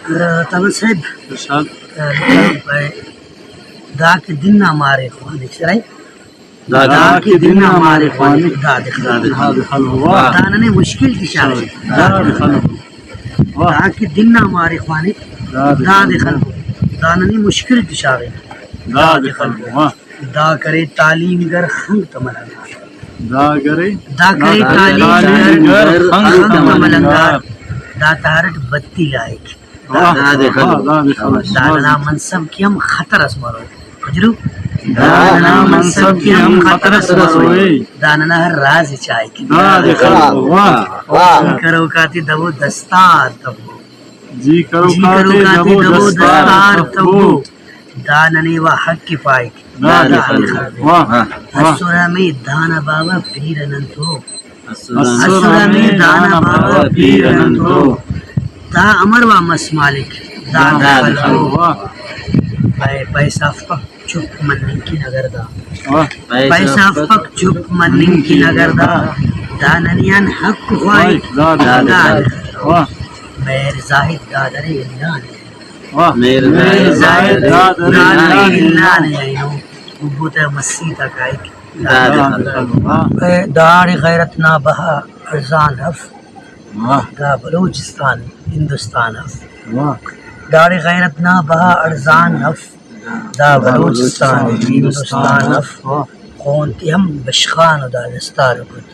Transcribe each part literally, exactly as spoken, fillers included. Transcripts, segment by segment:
تمن صاحب، ارشاد۔ دا کہ دن نا مارے خوانک، سرائے؟ دا دا کہ دن نا مارے خوانک، دادے خلوہ۔ دادے خلوہ۔ واہ۔ دا ننے مشکل ٹی شاغے۔ دادے خلوہ۔ واہ۔ دا کہ دن نا مارے خوانک، دادے دادے خلوہ۔ خلوہ۔ دا ننے مشکل ٹی شاغے۔ دادے خلوہ۔ واہ۔ دا کرے تعلیم گر خنک تا ملنگار۔ دا کرے دا کرے تعلیم تعلیم گر گر خنک خنک تا تا ملنگار۔ ملنگار۔ دا تہارٹ بتی لائک۔ واہ، دادے واہ، خلوہ۔ دادے خلوہ۔ دا ننا منصب کہ ہم خطر اس مرو۔ خجرو؟ دا ننا منصب کہ ہم خطر اس مرو۔ دا ننا ہر راز چائک۔ دادے خلوہ۔ واہ۔ جی کروکا تے دبو دستار تبو۔ جی جی کروکا تے کروکا تے دبو دبو دستار دستار تبو۔ تبو۔ دا ننے وا حق کہ پائک۔ دادے خلوہ۔ واہ، واہ۔ اسر ہمے دانا باوہ پیر ننتو۔ اسر ہمے دانا باوہ پیر ننتو۔ دا امر وا مس مالک۔ دادے دادے خلوہ۔ خلوہ۔ واہ۔ پائے پیسہ افک چپ مننگ کن اگر دا۔ واہ۔ پیسہ افک چپ مننگ کن اگر دا۔ دا ننے آن حق خواہک۔ دادے دادے خلوہ۔ خلوہ۔ واہ۔ مہر زاہد دادرے اللہ نے۔ واہ۔ مہر مہر زاہد زاہد دادرے دادرے اللہ نے۔ اللہ نے اینو۔ ابو تا مسیت آ کائک۔ دادے خلوہ۔ واہ۔ اے داڑے غیرت نا بہا ارزان اف۔ واہ۔ دا بلوچستان ہندوستان اف۔ واہ۔ داڑے غیرت نا بہا ارزان اف۔ دا بلوچستان ہندوستان اف۔ واہ۔ خون تے ہم بشخانو دا دستار و گد۔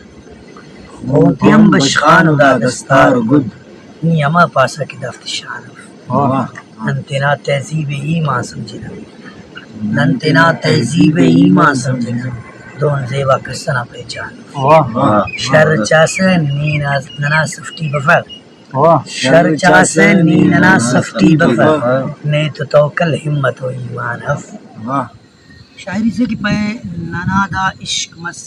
خون تے ہم بشخانو دا دستار و گد۔ نی ہما پاسہ کہ دافتے شان اف۔ واہ۔ نن تینا تہذیب ءِ ایمان سمجھنہ۔ نن تینا تہذیب ءِ ایمان سمجھنہ۔ دہن زیبا کس ئنا پہچان اف۔ واہ۔ شر چاسہ نی نا، ننا سفٹی بفک۔ واہ۔ شر چاسہ نی ننا سفٹی بفک۔ نے تو توکل ہمت و ایمان اف۔ واہ۔ شاعری سے کہ پائے ننا دا عشق مس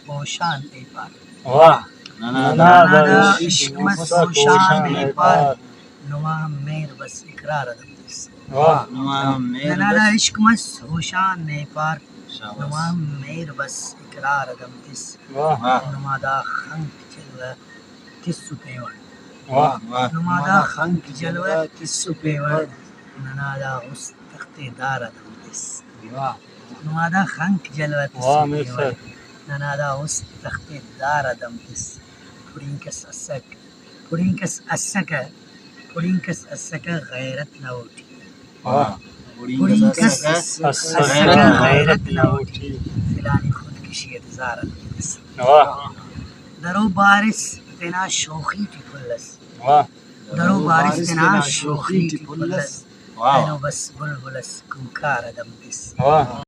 ہوشان ءِ پار۔ واہ۔ ننا ننا دا دا عشق عشق مس مس ہوشان ہوشان ءِ ءِ پار۔ پار۔ نما ہم مہر بس اقرار ادم تس۔ واہ۔ نما ہم مہر ننا دا بس۔ عشق مس ہوشان ءِ پار۔ شاباس۔ نما ہم مہر بس اقرار ادم تس۔ واہ۔ نما دا خنک جلوہ تس و پیوڑ۔ واہ، واہ۔ نما دا خنک جلوہ تس و پیوڑ۔ ننا دا حسن تختے دار ادم تس۔ واہ۔ نما دا خنک جلوہ تس واہ، و میر پیوڑ۔ صاحب۔ ننا دا حسن تختے دار ادم تس۔ پڑینک اس اسک، پڑینک اس اسکہ، پڑینک اس اسکہ غیرت نا اوٹی۔ واہ۔ پڑینک اس اسکہ غیرت نا اوٹی۔ فلانی خودکشی اٹ زار ادم تس۔ واہ۔ درو بارس تینا شوخی ٹی پھل اس۔ واہ۔ درو بارس تینا شوخی ٹی پھل اس۔ واہ۔ اینو بس بلبل اس کوکار ادم تس۔ واہ۔